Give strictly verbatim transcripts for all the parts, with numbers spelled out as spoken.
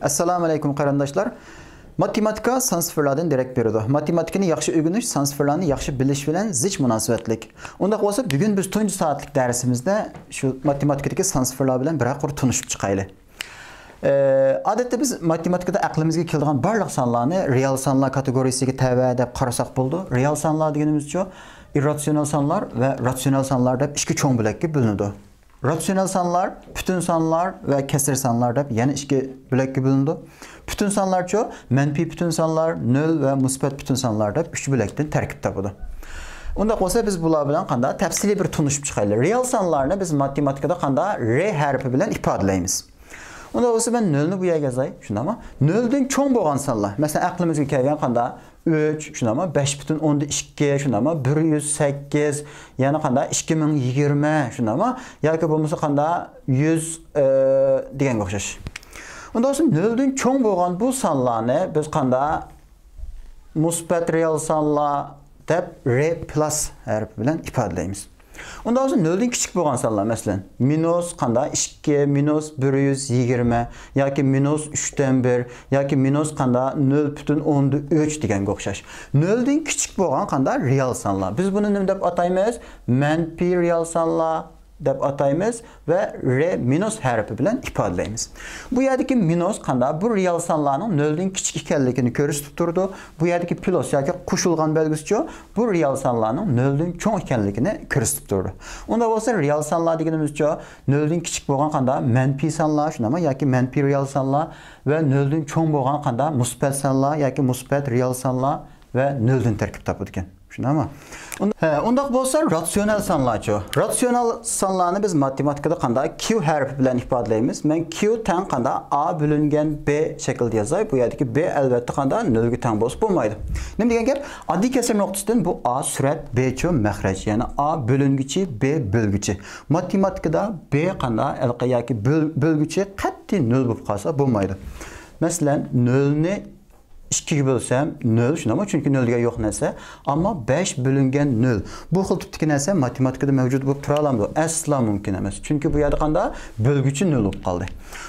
ئەسسالامۇ ئەلەيكۇم قېرىنداشلار. ماتېماتىكا سان سىفىرلاردىن دېرەك بېرىدۇ. ماتېماتىكىنى ياخشى ئۆگىنىش سان سىفىرلارنى ياخشى بىلىش بىلەن زىچ مۇناسىۋەتلىك. ئۇنداق بولسا، بۈگۈن بىز تۇنجى سائەتلىك دەرسىمىزدە شۇ ماتېماتىكىدىكى سان سىفىرلار بىلەن بىرەر قۇر تونۇشۇپ چىقايلى. ئە، ئادەتتە بىز ماتېماتىكىدا ئەقلىمىزگە كېلىدىغان بارلىق سانلارنى رېئال سانلار كاتېگورىيىسىگە تەۋە دەپ قارىساق بولىدۇ. رېئال سانلار دېگىنىمىزچۇ، ئىرراتسىيونال سانلار ۋە راتسىيونال سانلار دەپ ئىككى چوڭ بۆلەككە بۆلۈنىدۇ. راتسىيونال سانلار، پۈتۈن سانلار ۋە كەسىر سانلار دەپ يەنە ئىككى بۆلەككە بۆلۈنىدۇ. پۈتۈن سانلارچۇ، مەنپىي پۈتۈن سانلار، نۆل ۋە مۇسبەت پۈتۈن سانلار دەپ ئۈچ بۆلەكتىن تەركىب تاپىدۇ. ئۇنداق بولسا، بىز بۇلار بىلەن قانداق تەپسىلىي بىر تونۇشۇپ چىقايلى. رېئال سانلارنى بىز ماتېماتىكىدا قانداق؟ رې ھەرپى بىلەن ئىپادىلەيمىز. ئۇنداق بولسا، مەن نۆلنى بۇ يەرگە يازاي، شۇنداقمۇ؟ نۆلدىن چوڭ بولغان سانلار، مەسىلەن، ئەقلىمىزگە كەلگەن قانداق؟ ئۈچ، شۇنداقمۇ؟ بەش پۈتۈن ئوندىن ئىككى، شۇنداقمۇ؟ بىر يۈز سەككىز، يەنە قانداق؟ ئىككى مىڭ يىگىرمە، شۇنداقمۇ؟ ياكى بولمىسا قانداق؟ يۈز، ئە، دېگەنگە ئوخشاش. ئۇنداق بولسا، نۆلدىن چوڭ بولغان بۇ سانلارنى بىز قانداق؟ مۇسبەت رېئال سانلار دەپ رې پىلاس ھەرپى بىلەن ئىپادىلەيمىز. ئۇنداق بولسا، نۆلدىن كىچىك بولغان سانلار، مەسىلەن، مىنۇس قانداق؟ ئىككى، مىنۇس بىر يۈز يىگىرمە ياكى مىنۇس ئۈچتىن بىر ياكى مىنۇس قانداق؟ نۆل پۈتۈن ئوندىن ئۈچ دېگەنگە ئوخشاش. نۆلدىن كىچىك بولغان قانداق؟ رېئال سانلار. بىز بۇنى نېمە دەپ ئاتايمىز؟ مەنپىي رېئال سانلار دەپ ئاتايمىز ۋە رې مىنۇس ھەرپى بىلەن ئىپادىلەيمىز. بۇ يەردىكى مىنۇس قانداق؟ بۇ رېئال سانلارنىڭ نۆلدىن كىچىك ئىكەنلىكىنى كۆرسىتىپ تۇرىدۇ. بۇ يەردىكى پلۇس ياكى قوشۇلغان بەلگىسىچۇ، بۇ رېئال سانلارنىڭ نۆلدىن چوڭ ئىكەنلىكىنى كۆرسىتىپ تۇرىدۇ. ئۇنداق بولسا، رېئال سانلار دېگىنىمىزچۇ، نۆلدىن كىچىك بولغان قانداق؟ مەنپىي سانلار، شۇنداقمۇ؟ ياكى مەنپىي رېئال سانلار ۋە نۆلدىن چوڭ بولغان قانداق؟ مۇسبەت سانلار ياكى مۇسبەت رېئال سانلار ۋە نۆلدىن تەركىب تاپىدىكەن. شۇنداقمۇ؟ ئۇن-، ھە، ئۇنداق بولسا، راتسىيونال سانلارچۇ؟ راتسىيونال سانلارنى بىز ماتېماتىكىدا قانداق؟ كيۇ ھەرپى بىلەن ئىپادىلەيمىز. مەن كيۇ تەڭ قانداق؟ ئا بۆلۈنگەن بې شەكلىدە يازاي. بۇ يەردىكى بې ئەلۋەتتە قانداق؟ نۆلگە تەڭ بولسا بولمايدۇ. نېمە دېگەن گەپ؟ ئاددىي كەسىر نۇقتىسىدىن بۇ ئا سۈرەت، بې چۇ مەخرەج، يەنى ئا بۆلۈنگۈچى، بې بۆلگۈچى. ماتېماتىكىدا بې قانداق؟ ھېلىقى ياكى بۆل-، بۆلگۈچى قەتئىي نۆل بولۇپ قالسا بولمايدۇ. مەسىلەن، نۆلنى ئىككىگە بۆلسەم، نۆل، شۇنداقمۇ؟ چۈنكى نۆل دېگەن يوق نەرسە. ئەمما بەش بۆلۈنگەن نۆل. بۇ خىل تىپتىكى نەرسە ماتېماتىكىدا مەۋجۇت بولۇپ تۇرالامدۇ؟ ئەسلا مۇمكىن ئەمەس. چۈنكى بۇ يەردە قانداق؟ بۆلگۈچى نۆل بولۇپ قالدى.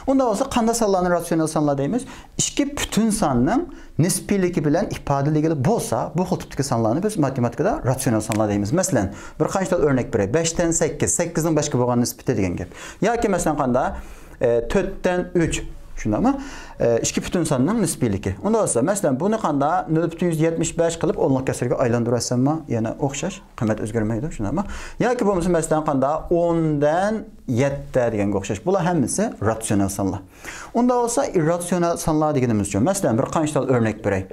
ئۇنداق بولسا، قانداق سانلارنى راتسىيونال سانلار دەيمىز؟ ئىككى پۈتۈن ساننىڭ نىسپىيلىكى بىلەن ئىپادىلىگىلى بولسا، بۇ خىل تىپتىكى سانلارنى بىز ماتېماتىكىدا راتسىيونال سانلار دەيمىز. مەسىلەن، بىر قانچە تال ئۆرنەك بېرەي. بەشتىن سەككىز، سەككىزنىڭ بەشكە بولغان نىسبىتى دېگەن گەپ. ياكى، مەسىلەن، قانداق؟ ئە، تۆتتىن ئۈچ، شۇنداقمۇ؟ ئە، ئىككى پۈتۈن ساننىڭ نىسپىيلىكى. ئۇنداق بولسا، مەسىلەن، بۇنى قانداق؟ نۆل پۈتۈن يۈز يەتمىش بەش قىلىپ ئونلۇق كەسىرگە ئايلاندۇرۇۋەتسەممۇ يەنە ئوخشاش، قىممەت ئۆزگەرمەيدۇ، شۇنداقمۇ؟ ياكى بولمىسا، مەسىلەن، قانداق؟ ئوندىن يەتتە دېگەنگە ئوخشاش. بۇلار ھەممىسى راتسىيونال سانلار. ئۇنداق بولسا، ئىرراتسىيونال سانلار دېگىنىمىزچۇ؟ مەسىلەن، بىر قانچە تال ئۆرنەك بېرەي.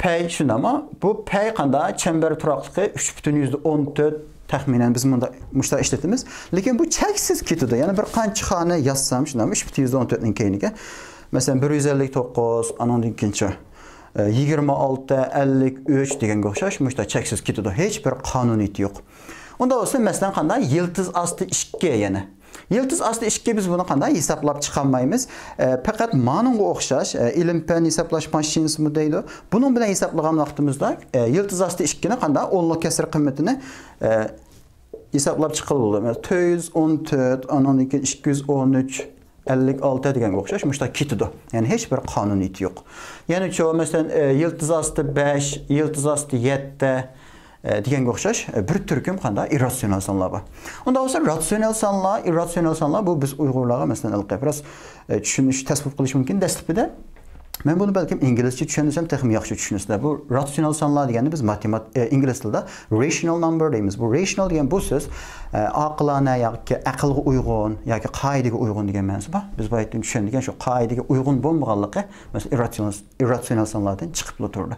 پەي شۇنداقمۇ؟ بۇ پەي قانداق؟ چەمبەر تۇراقلىقى ئۈچ پۈتۈن يۈزدە ئون تۆت، تەخمىنەن بىز مۇنداق، مۇشۇنداق ئىشلىتىمىز. لېكىن بۇ چەكسىز كېتىدۇ. يەنە بىر قانچە خانە يازسام، شۇنداقمۇ؟ ئۈچ پۈتۈن يۈزدە ئون تۆتنىڭ كەينىگە. مەسىلەن، بىر يۈز ئەللىك توققۇز، ئانىڭدىن كېيىنچە، ئە، يىگىرمە ئالتە، ئەللىك ئۈچ دېگەنگە ئوخشاش، مۇشۇنداق چەكسىز كېتىدۇ. ھېچ بىر قانۇنىيىتى يوق. ئۇنداق بولسا، مەسىلەن، قانداق؟ يىلتىز ئاستى ئىككى يەنە. يىلتىز ئاستى ئىككى، بىز بۇنى قانداق ھېسابلاپ چىقالمايمىز؟ ئە، پەقەت مانىڭغا ئوخشاش، ئە، ئىلىم پەن ھېسابلاش ماشىنىسىمۇ دەيدۇ. بۇنىڭ بىلەن ھېسابلىغان ۋاقتىمىزدا، ئە، يىلتىز ئاستى ئىككىنى قانداق؟ ئونلۇق كەسىر قىممىتىنى، ئە، ھېسابلاپ چىققىلى بولىدۇ. مەسىلەن، تۆت يۈز ئون تۆت، ئانىڭدىن كېيىن ئىككى يۈز ئون ئۈچ، ئەللىك ئالتە دېگەنگە ئوخشاش مۇشۇنداق كېتىدۇ. يەنى ھېچ بىر قانۇنىيىتى يوق. يەنىچۇ، مەسىلەن، ئە، يىلتىز ئاستى بەش، يىلتىز ئاستى يەتتە، ئە، دېگەنگە ئوخشاش، ئە، بىر تۈركۈم قانداق؟ ئىرراتسىيونال سانلار بار. ئۇنداق بولسا، راتسىيونال سانلار، ئىرراتسىيونال سانلار، بۇ بىز ئۇيغۇرلارغا، مەسىلەن، ھېلىقى بىراز، ئە، چۈشىنىش تەس بولۇپ قېلىشى مۇمكىن دەسلىپىدە. مەن بۇنى بەلكىم ئىنگلىزچە چۈشەندۈرسەم تېخىمۇ ياخشى چۈشىنىسىلەر. بۇ راتسىيونال سانلار دېگەننى بىز ماتېمات-، ئە، ئىنگلىز تىلىدا رېشنال نامبېر دەيمىز. بۇ رېشنال دېگەن بۇ سۆز، ئە، ئاقىلانە ياكى ئەقىلگە ئۇيغۇن ياكى قائىدىگە ئۇيغۇن دېگەن مەنىسى بار. بىز بايىتتىن چۈشەندۈرگەن شۇ قائىدىگە ئۇيغۇن بولمىغانلىقى، مەسىلەن، ئىرراتسىيونال، ئىرراتسىيونال سانلاردىن چىقىپلا تۇرىدۇ.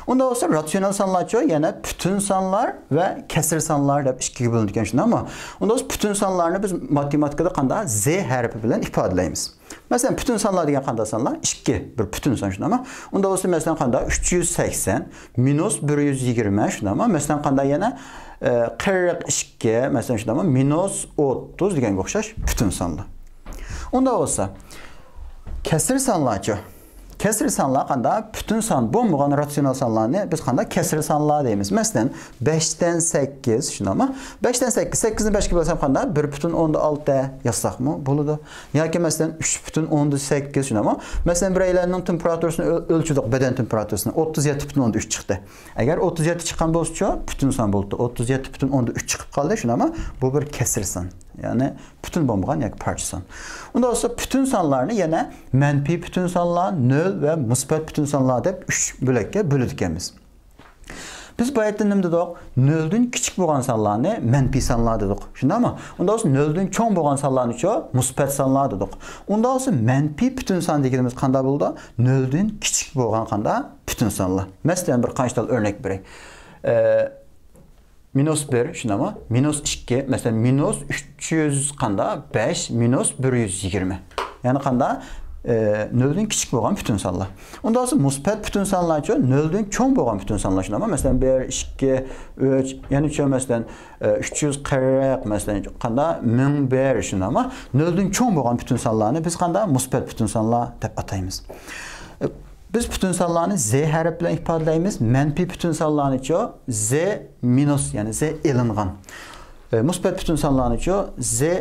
ئۇنداق بولسا، راتسىيونال سانلارچۇ يەنە پۈتۈن سانلار ۋە كەسىر سانلار دەپ ئىككىگە بۆلۈنىدىكەن، شۇنداقمۇ؟ ئۇنداق بولسا، پۈتۈن سانلارنى بىز ماتېماتىكىدا قانداق؟ زې ھەرپى بىلەن ئىپادىلەيمىز. مەسىلەن، پۈتۈن سانلار دېگەن قانداق سانلار؟ ئىككى، بىر پۈتۈن سان، شۇنداقمۇ؟ ئۇنداق بولسا، مەسىلەن، قانداق؟ ئۈچ يۈز سەكسەن مىنۇس بىر يۈز يىگىرمە، شۇنداقمۇ؟ مەسىلەن، قانداق يەنە؟ ئە، قىرىق ئىككى، مەسىلەن، شۇنداقمۇ؟ مىنۇس ئوتتۇز دېگەنگە ئوخشاش پۈتۈن سانلار. ئۇنداق بولسا، كەسىر سانلارچۇ؟ كەسرى سانلار قانداق؟ پۈتۈن سان بولمىغان راتسىيونال سانلارنى بىز قانداق؟ كەسرى سانلار دەيمىز. مەسىلەن، بەشتىن سەككىز، شۇنداقمۇ؟ بەشتىن سەككىز، سەككىزنى بەشكە بۆلسەم قانداق؟ بىر پۈتۈن ئوندىن ئالتە يازساقمۇ بولىدۇ. ياكى مەسىلەن، ئۈچ پۈتۈن ئوندىن سەككىز، شۇنداقمۇ؟ مەسىلەن، بىرەيلەننىڭ تېمپېراتۇرىسىنى ئۆ-، ئۆلچىدۇق، بەدەن تېمپېراتۇرىسىنى، ئوتتۇز يەتتە پۈتۈن ئوندىن ئۈچ چىقتى. ئەگەر ئوتتۇز يەتتە چىققان بولسىچۇ، پۈتۈن سان بولدى. ئوتتۇز يەتتە پۈتۈن ئوندىن ئۈچ چىقىپ قالدى، شۇنداقمۇ؟ بۇ بىر كەسرى سان. يەنى پۈتۈن بولمىغان ياكى پارچە سان. ئۇنداق بولسا پۈتۈن سانلارنى يەنە مەنپىي پۈتۈن سانلار، نۆل ۋە مۇسبەت پۈتۈن سانلار دەپ ئۈچ بۆلەككە بۆلىدىكەنمىز. بىز بايىتتىن نېمە دېدۇق؟ نۆلدىن كىچىك بولغان سانلارنى مەنپىي سانلار دېدۇق. شۇنداقمۇ؟ ئۇنداق بولسا نۆلدىن چوڭ بولغان سانلارنىچۇ؟ مۇسبەت سانلار دېدۇق. ئۇنداق بولسا مەنپىي پۈتۈن سان دېگىنىمىز قانداق بولىدۇ؟ نۆلدىن كىچىك بولغان قانداق؟ پۈتۈن سانلار. مەسىلەن، بىر قانچە تال ئۆرنەك بېرەي. ئە، مىنۇس بىر، شۇنداقمۇ؟ مىنۇس ئىككى، مەسىلەن، مىنۇس ئۈچ يۈز قاندا؟ بەش مىنۇس بىر يۈز يىگىرمە. يەنى قاندا؟ ئە، نۆلدىن كىچىك بولغان پۈتۈن سانلار. ئۇنداق بولسا مۇسبەت پۈتۈن سانلارچۇ؟ نۆلدىن چوڭ بولغان پۈتۈن سانلار، شۇنداقمۇ؟ مەسىلەن، بىر، ئىككى، ئۈچ، يەنىچۇ، مەسىلەن، ئە، ئۈچ يۈز قىرىق، مەسىلەن، قاندا؟ مىڭ بىر، شۇنداقمۇ؟ نۆلدىن چوڭ بولغان پۈتۈن سانلارنى بىز قاندا؟ مۇسبەت پۈتۈن سانلار دەپ ئاتايمىز. ئە، بىز پۈتۈن سانلارنى زې ھەرپ بىلەن ئىپادىلەيمىز. مەنپىي پۈتۈن سانلارنىچۇ؟ زې مىنۇس، يەنى زې ئېلىنغان. ئە، مۇسبەت پۈتۈن سانلارنىچۇ؟ زې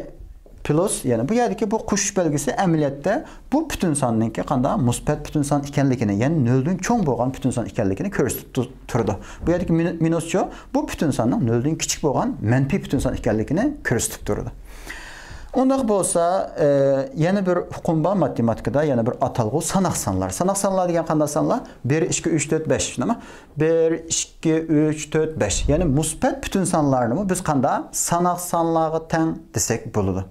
پلۇس، يەنى بۇ يەردىكى بۇ قوشۇش بەلگىسى ئەمەلىيەتتە بۇ پۈتۈن ساننىڭكى قانداق؟ مۇسبەت پۈتۈن سان ئىكەنلىكىنى، يەنى نۆلدىن چوڭ بولغان پۈتۈن سان ئىكەنلىكىنى كۆرسىتىپ تۇ-، تۇرىدۇ. بۇ يەردىكى مىنۇ-، مىنۇسچۇ؟ بۇ پۈتۈن ساننىڭ نۆلدىن كىچىك بولغان مەنپىي پۈتۈن سان ئىكەنلىكىنى كۆرسىتىپ تۇرىدۇ. ئۇنداق بولسا، ئە، يەنە بىر ئۇقۇم بار ماتېماتىكىدا، يەنە بىر ئاتالغۇ ساناق سانلار. ساناق سانلار دېگەن قانداق سانلار؟ بىر، ئىككى، ئۈچ، تۆت، بەش، شۇنداقمۇ؟ بىر، ئىككى، ئۈچ، تۆت، بەش. يەنى مۇسبەت پۈتۈن سانلارنىمۇ بىز قاندا؟ ساناق سانلارغا تەڭ دېسەك بولىدۇ.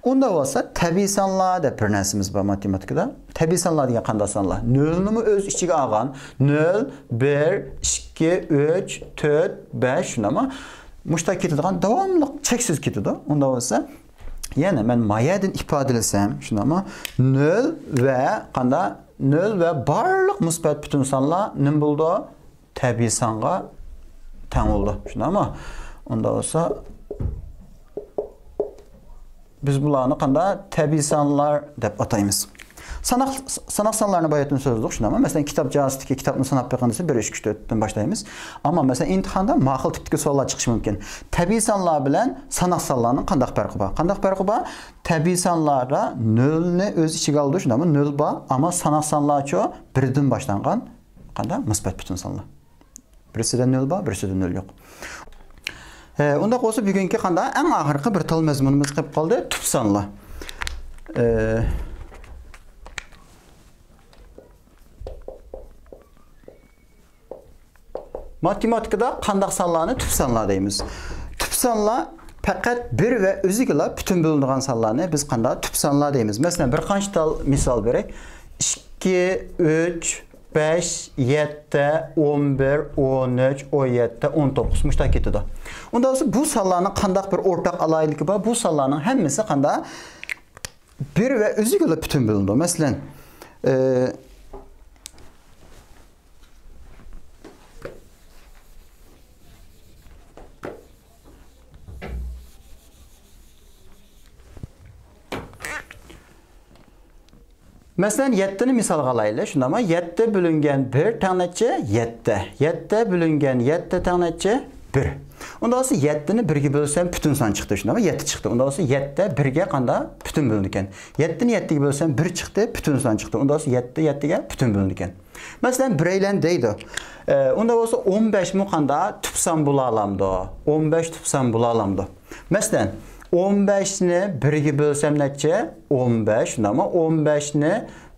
ئۇنداق بولسا تەبىئىي سانلار دەپ بىر نەرسىمىز بار ماتېماتىكىدا. تەبىئىي سانلار دېگەن قانداق سانلار؟ نۆلنىمۇ ئۆز ئىچىگە ئالغان. نۆل، بىر، ئىككى، ئۈچ، تۆت، بەش، شۇنداقمۇ؟ مۇشۇنداق كېتىدىغان، داۋاملىق چەكسىز كېتىدۇ. ئۇنداق بولسا يەنە مەن مايەدىن ئىپادىلىسەم، شۇنداقمۇ؟ نۆل ۋە قاندا؟ نۆل ۋە بارلىق مۇسبەت پۈتۈن سانلار نېمە بولىدۇ؟ تەبىئىي سانغا تەڭ بولىدۇ. شۇنداقمۇ؟ ئۇنداق بولسا بىز بۇلارنى قاندا؟ تەبىئىي سانلار دەپ ئاتايمىز. ساناق، ساناق سانلارنى باياتىن سۆزلىدۇق، شۇنداقمۇ؟ مەسىلەن، كىتاب جازىسىدىكى كىتابنى ساناپ بېقىڭ دېسە، بىر، ئىككى، تۆتتىن باشلايمىز. ئەمما، مەسىلەن، ئىمتىھاندا ماقۇل تىپتىكى سوئاللار چىقىشى مۇمكىن. تەبىئىي سانلار بىلەن ساناق سانلارنىڭ قانداق پەرقى بار؟ قانداق پەرقى بار؟ تەبىئىي سانلاردا نۆلنى ئۆز ئىچىگە ئالىدۇ، شۇنداقمۇ؟ نۆل بار، ئەمما ساناق سانلارچۇ؟ بىردىن باشلانغان قانداق؟ مۇسبەت پۈتۈن سانلار. بىرسىدە نۆل بار، بىرسىدە نۆل يوق. ئە، ئۇنداق بولسا بۈگۈنكى قاندا؟ ئەڭ ئاخىرقى بىر تال مەزمۇنىمىز قېلىپ قالدى، تۈپ سانلار. ئە، ماتېماتىكىدا قانداق سانلارنى تۈپ سانلار دەيمىز؟ تۈپ سانلار پەقەت بىر ۋە ئۆزىگىلا پۈتۈن بۆلۈنىدىغان سانلارنى بىز قانداق؟ تۈپ سانلار دەيمىز. مەسىلەن، بىر قانچە تال مىسال بېرەي. ئىككى، ئۈچ، بەش، يەتتە، ئون بىر، ئون ئۈچ، ئون يەتتە، ئون توققۇز مۇشۇنداق كېتىدۇ. ئۇنداق بولسا بۇ سانلارنىڭ قانداق بىر ئورتاق ئالاھىدىلىكى بار؟ بۇ سانلارنىڭ ھەممىسى قانداق؟ بىر ۋە ئۆزىگىلا پۈتۈن بۆلۈنىدۇ. مەسىلەن، ئى، مەسىلەن، يەتتىنى مىسالغا ئالايلى، شۇنداقمۇ؟ يەتتە بۆلۈنگەن بىر تەڭ نەچچە؟ يەتتە. يەتتە بۆلۈنگەن يەتتە تەڭ نەچچە؟ بىر. ئۇنداق بولسا يەتتىنى بىرگە بۆلسەم پۈتۈن سان چىقتى، شۇنداقمۇ؟ يەتتە چىقتى. ئۇنداق بولسا يەتتە بىرگە قانداق؟ پۈتۈن بۆلۈنىدىكەن. يەتتىنى يەتتىگە بۆلسەم بىر چىقتى، پۈتۈن سان چىقتى. ئۇنداق بولسا يەتتە يەتتىگە پۈتۈن بۆلۈنىدىكەن. مەسىلەن، بىرەيلەن دەيدۇ. ئە، ئۇنداق بولسا ئون بەشمۇ قانداق؟ تۈپ سان بولالامدۇ؟ ئون بەش تۈپ سان بولالامدۇ؟ مەسىلەن، ئون بەشنى بىرگە بۆلسەم نەچچە؟ ئون بەش، شۇنداقمۇ؟ ئون بەشنى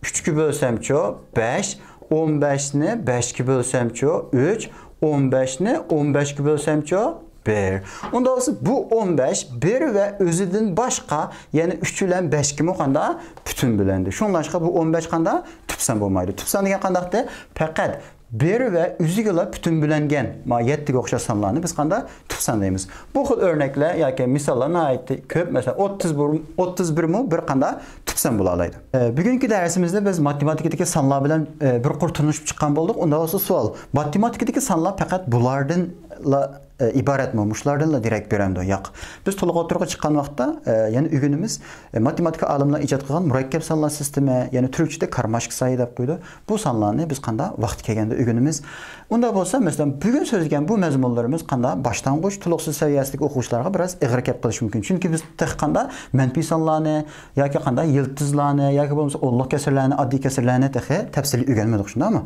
ئۈچكە بۆلسەمچۇ؟ بەش. ئون بەشنى بەشكە بۆلسەمچۇ؟ ئۈچ. ئون بەشنى ئون بەشكە بۆلسەمچۇ؟ بىر. ئۇنداق بولسا بۇ ئون بەش بىر ۋە ئۆزىدىن باشقا، يەنى ئۈچ بىلەن بەشكىمۇ قاندا؟ پۈتۈن بۆلەندى. شۇڭلاشقا بۇ ئون بەش قاندا؟ تۈپ سان بولمايدۇ. تۈپ سان دېگەن قانداقتى؟ پەقەت بىر ۋە ئۆزىگىلا پۈتۈن بۆلەنگەن، ما يەتتىگە ئوخشاش سانلارنى بىز قاندا؟ تۈپ سان دەيمىز. بۇ خىل ئۆرنەكلەر ياكى مىساللار ناھايىتى كۆپ. مەسىلەن، ئوتتۇز بىر، ئوتتۇز بىرمۇ بىر قاندا؟ تۈپ سان بولالايدۇ. ئە، بۈگۈنكى دەرسىمىزدە بىز ماتېماتىكىدىكى سانلار بىلەن، ئە، بىر قۇر تونۇشۇپ چىققان بولدۇق. ئۇنداق بولسا سوئال، ماتېماتىكىدىكى سانلار پەقەت بۇلاردىنلا ئىبارەتمۇ؟ مۇشۇلاردىنلا دېرەك بېرەمدۇ؟ ياق. بىز تولۇق ئوتتۇرىغا چىققان ۋاقىتتا، ئە، يەنە ئۆگىنىمىز، ئە، ماتېماتىكا ئالىملار ئىجاد قىلغان مۇرەككەپ سانلار سىستېمى، يەنى تۈركچىدە كارماشك سايى دەپ قويىدۇ. بۇ سانلارنى بىز قانداق ۋاقتى كەلگەندە ئۆگىنىمىز. ئۇنداق بولسا، مەسىلەن، بۈگۈن سۆزلىگەن بۇ مەزمۇنلىرىمىز قانداق باشلانغۇچ، تولۇقسىز سەۋىيەسىدىكى ئوقۇغۇچىلارغا بىراز ئېغىر كەپ قېلىشى مۇمكىن. چۈنكى بىز تېخى قانداق مەنپىي سانلارنى ياكى قانداق يىلتىزلارنى ياكى بولمىسا ئونلۇق كەسىرلەرنى، ئاددىي كەسىرلەرنى تېخى تەپسىلىي ئۆگەنمىدۇق، شۇنداقمۇ؟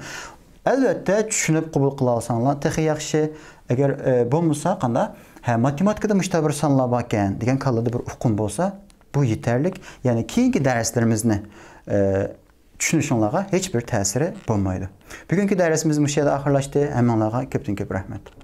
ئەلۋەتتە، چۈشىنىپ قوبۇل قىلالىساڭلار تېخى ياخشى. ئەگەر، ئە، بولمىسا قانداق، ھە، ماتېماتىكىدا مۇشۇنداق بىر سانلار باركەن دېگەن كاللىدا بىر ئۇقۇم بولسا، بۇ يېتەرلىك. يەنى كېيىنكى دەرسلىرىمىزنى، ئە، چۈشىنىشىڭلارغا ھېچ بىر تەسىرى بولمايدۇ. بۈگۈنكى دەرسىمىز مۇشۇ يەردە ئاخىرلاشتى. ھەممىڭلارغا كۆپتىن كۆپ رەھمەت.